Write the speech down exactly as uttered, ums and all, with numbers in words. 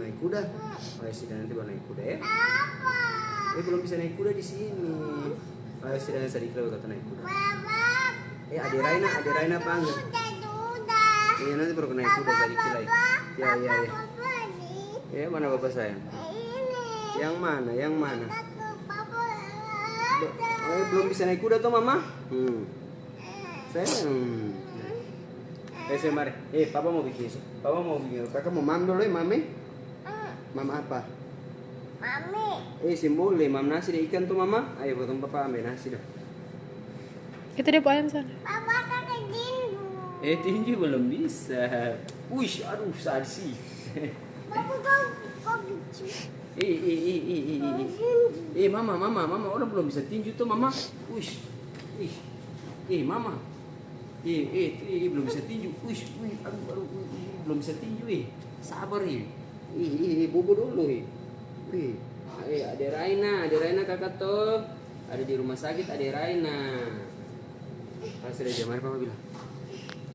naik kuda. Ayo, sini nanti baru naik kuda, ya. Eh, belum bisa naik kuda di sini. Ayo, sini sadiki lagi katong naik kuda. Eh, Ade Raina, Ade Raina panggil. Iya, nanti baru naik kuda sadiki lagi. Ya, ya, ya. Ya, mana Papa sayang? Yang mana? Yang mana? Be-, eh, belum bisa naik kuda toh, Mama? Hmm. Sayang. Eh, saya mari. Eh, Papa mau bikin su-, Papa mau bikin. Kakak mau mam dulu, eh, Mami. Mam apa? Mami. Eh, seng boleh. Mam nasi deng ikan toh, Mama. Ayo, potong Papa ambil nasi dong. Itu dia ayam sana. Papa, kakak tinju. Eh, tinju belum bisa. Uish, aduh, sadis. Papa, kau, kau lucu. Eh, eh, eh, eh, eh, eh, eh. Kau tinju. Eh, Mama, Mama, Mama, orang belum bisa tinju toh, Mama. Uish, uish. Eh, Mama. Eh, eh, eh, eh, belum bisa tinju. Uish, uish, aduh, aduh, uish, uish, belum bisa tinju, eh. Sabar, eh. Eh, eh, eh, bobo dulu, eh. Eh, eh, Ade Raina, Ade Raina kakak toh. Ada di rumah sakit, Ade Raina. Pas sudah jam, mari Papa bilang.